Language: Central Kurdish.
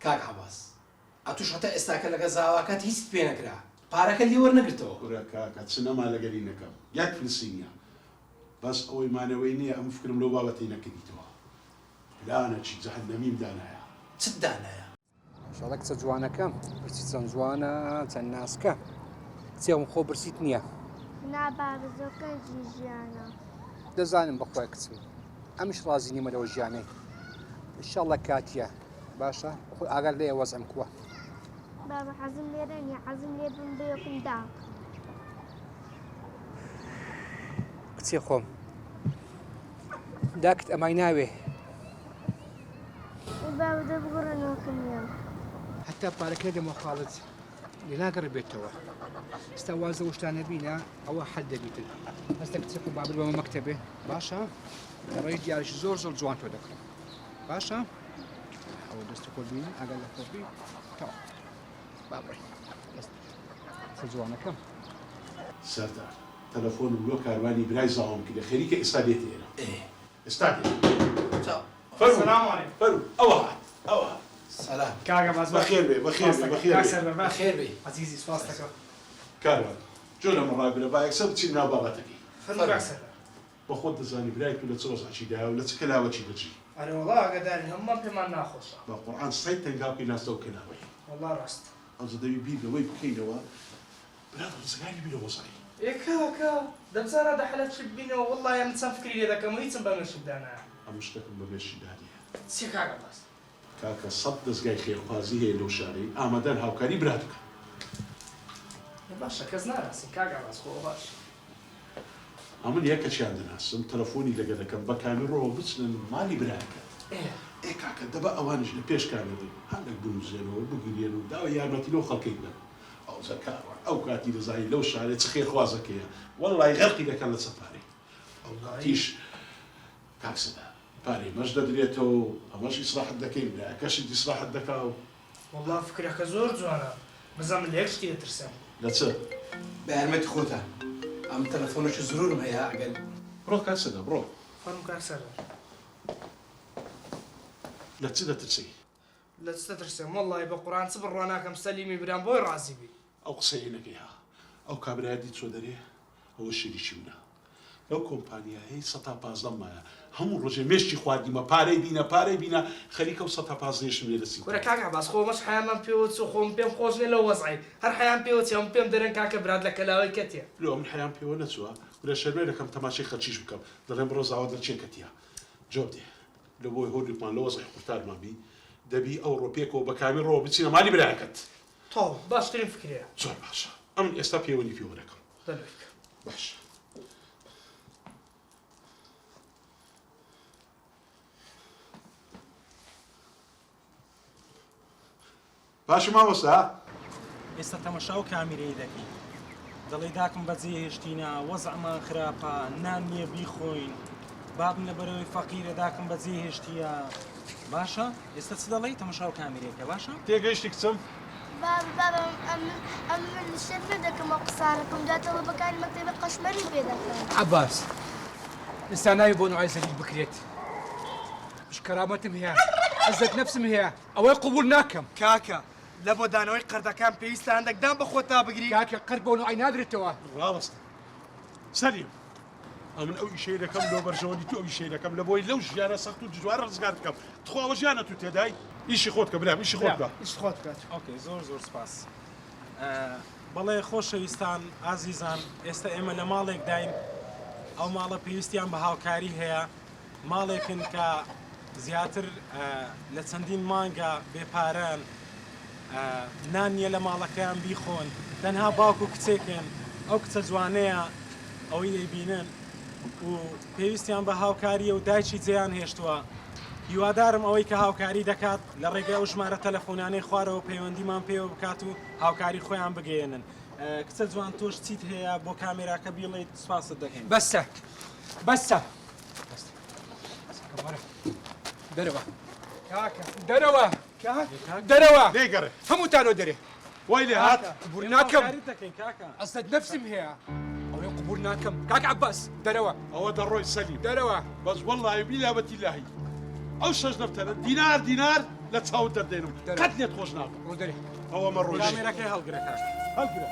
کاک عەباس ئەتوش هەتا ئێستاکە لەگەڵ زاواکەت هیچت پێ نەکرا پارەکەت لێ وەرنەگرتەوە. کورە کاکە چ نەما لەگەلی نەکەم یەک فلسی نیە بەس ئەوەی مانەوەی نیە ئەمن فکرم لەو بابەتەی نەکردیتەوە پلانەکی جەهەنەمیم دانایە. چت دانایە؟ ماشاءاللە کچە جوانەکەم برسی چەند جوانە چەند ناسکە کچێ خۆ برسیت نییە؟ نا بابە زۆر قێزی ژیانە. دەزانم بەخوای کچم ئەمش ڕازی نیمە لەوە ژیانەی ئینشاءاللە کاتیە باشە خۆ ئاگات لێیە وەزعم کووە. بابە حەزم لێرە نیە حەزم لێ بم بەیەکم داک. کچێ خۆم داکت ئەمای ناوێ. ئەی بابە دە بگەڕێ نۆکم نیە. هەتا پارەکە نەدەمەوە خاڵت لێ ناگەڕێ بێتەوە ئستا واز لەو شتانە بینە ئەوە حەل دەبیتن هەستە کچێک و بابل بەمە مەکتەبێ باشە ڕێی دیارش زۆر زۆر جوان تۆ دەکڕم باشە ئەوە دەست خۆ بین ئەگەر لە خۆبی تەواو با بڕۆین دەست جوانەکەم. سەردار، تەلەفۆنم لۆ کاروانی برای زاوام کردە خەریکە ئێستا دێتە ئێرە. ئێستا دێت. فەرموو سلام علیکم. فەرموو ئەوە هات ئەوە هات. سلام. کاک عەباس بەخێر بێ بەخێر بێ بەخێر کاک بێ. سەروەر بەخێر بێی. عەزیزی سپاس دەکەم. کاروان جۆ لە من ڕاگرە با یەکسەر بچین ناو بابەتەکەی. فەرموو کاک سەروەر. بە خۆت دەزانی برای تو لە چ وەزعەکی دایە و لە چ کەلاوەکی دەژی. ئەرێ وەڵا ئاگادارین هەموومان پێمان ناخۆشە. بە قورعان سەی تەنگاو بکەی ناستەوە کەلاوەی. وەڵا ڕاستە. ئەوجە دەبی بیر لەوەی بکەینەوە برا ڕزگاری بی لە وەزعی. ئێ کاکە دەمزانا دە حەلەب چ ببینەوە وەڵڵاهی ئەمن چەند فکری لێ دەکەم و هیچم بە مێشکدا نایە. ئەمن شتەکم بە مێشکدا نییە. چیە کاک عەباس؟ کاکە سەت دەزگای خێرخوازی هەیە لەو شارەی ئامادەن هاوکاری برات بکەن. ئێ باشە کەس ناناسین کاک عەباس خۆ باشە. ئەمن یەکەکیان دەناسم تەلەفۆنی لەگە دەکەم بە کامیڕەوە بچنە مالی برایەکەت. ئێ کاکە دەبا ئەوانیش لە پێش کامێڕ بن هەندەک بنوزێنەوە بگریێن و داوای یارمەتی لەو خەڵکەی بکەن. ئەوجا کاروان ئەو کاتی دەزانی لەو شارەی چ خێرخوازەکەیە وەڵڵای غەرقی دەکەن لە چەپارەی. ئەو کاتیش کاک سەدا پارەی مەش دەدرێتەوە و ئەمەش ئیسراحەت دەکەین برایەکەشت ئیسراحەت دەکا و. وەڵڵا فکرەکە زۆر جوانە بەس ئەمن لە یەک شتی دەترسم. لە چ؟ بە یارمەتی خۆتان ئەمن تەلەفۆنێکی زرورم هەیە ئەگەر. بڕۆ کاک سەدا بڕۆ. فەرموو کاک سەردار. لە چ دەترسی؟ لە چ دەترسم وەڵڵاهی بە قوڕان چ بڕوا ناکەم سەلیمی برام بۆی ڕازی بی. ئەو قسەیەی نەکەی ها ئەو کابرایە دیت چۆ دەرێ ئەوە شەریکی منە لەو کۆمپانیایەی سەتا پازدەم مایە هەموو ڕۆژێ مێشکی خواردیمە پارەی بینە پارەی بینە خەریکە و سەتا پازدەیشم لێ دەسیتەوە. کورە کاک عەباس خۆ ئەمەش حەیامان پێوە چوو خۆ من پێم خۆش نیە لەو وەزعەی هەر حەیام پێوە چیە هەموو پێم دەرێن کاکە برات لە کەلاوەی کەتیە. لۆ ئەمن حەیام پێوە نەچووە کورە شەرمێ دەکەم تەماشەی خەلکیش بکەم دەڵێن بڕۆ زاوات لە کێ کەتیە جواب دێ. لە بۆی هۆردوکمان لە وەزعی قورتارمان بی دەبی ئەوڕۆ پێکەوە بە کامیڕەوە بچینە مالی برایەکەت. تەواو باشترین فکرەیە. زۆر باشە ئەمن ئێستا پێوەندی پێوە دەکەم. دەلۆی بکە. باشە. باشە مامۆستا؟ ئێستا تەمەشا ئەو کامیرەی دەکەی دەڵێی داکم بەجێ هێشتینە وەزعمان خراپە نان نییە بیخۆین بابم لەبەرەوەی فەقیرە داکم بەجێ هێشتیە باشە ئێستا چ دەڵێی تەمەشا ئەو کامیرەیەکە باشە تێگەیشتی کچم؟ بابە بابە ئەمن ئەمن شەرمە دەکەم ئەو قسانەکەم جا تەڵەبەکانی مەکتەبی قەشمەریم پێ دەکەن. عەباس ئێستا ناوی بۆ نوعای زەلیل بکرێت مش کەرامەتم هەیە عزەت نەفسم هەیە ئەوەی قبوڵ ناکەم. کاکە لە بۆ دانەوەی قەردەکان پێویستە هەندەک دان بە خۆتا بگری. کاکە قەرد بۆ نوعای نادرێتەوە. ڕاوەستە سەلیم ئەمن ئەو ئیشەی دەکەم لۆ بەرژەوەندی تو ئەو ئیشەی دەکەم لە بۆی لەو ژیانە سەخت و دژوارە ڕزگارت بکەم تخوا ئەوە ژیانە تو تێدای ئیشی خۆت کە برام ئیشی خۆت بکە. ئیشی خۆت بکە. ئۆکەی زۆر زۆر سپاس. بەڵێ خۆشەویستان ئازیزان ئێستا ئێمە لە ماڵێکداین ئەو ماڵە پێویستیان بە هاوکاری هەیە ماڵێکن کە زیاتر لە چەندین مانگە بێ پارەن، نان نییە لە ماڵەکەیان بیخۆن، تەنها باوک و کچێکن، ئەو کچە جوانەیە ئەوەی دەیبینن و پێویستیان بە هاوکارییە و دایکی جێیان هێشتووە. هیوادارم ئەوەی کە هاوکاری دەکات لە ڕێگەی ئەو ژمارە تەلەفۆنانەی خوارەوە پەیوەندیمان پێوە بکات و هاوکاری خۆیان بگەیەنن. کچە جوان تۆش چیت هەیە بۆ کامێراکە بیڵێیت سوپاست دەکەین. بەسە بەسە. دەرەوە کاکە دەرەوە دەرەوە لێگەڕێ هەمووتانەوە دەرێ وای لێ هات قبول ناکەم دەکەین کاکە ئەسەد نەفسم هەیە ئەوەی قبول ناکەم کاک عەباس دەرەوە ئەوە دەڕۆی سەلیم دەرەوە بەس وەڵڵاهی بیلا بەتیلاهی ئەو شەش دەفتەرە دینار دینار. لە چاوت دەردێنم قەت لێت خۆش نابم ڕوو دەرێ ئەوە مە ڕۆژ کامێرەکەی هەڵگرە کاکە هەڵگرە.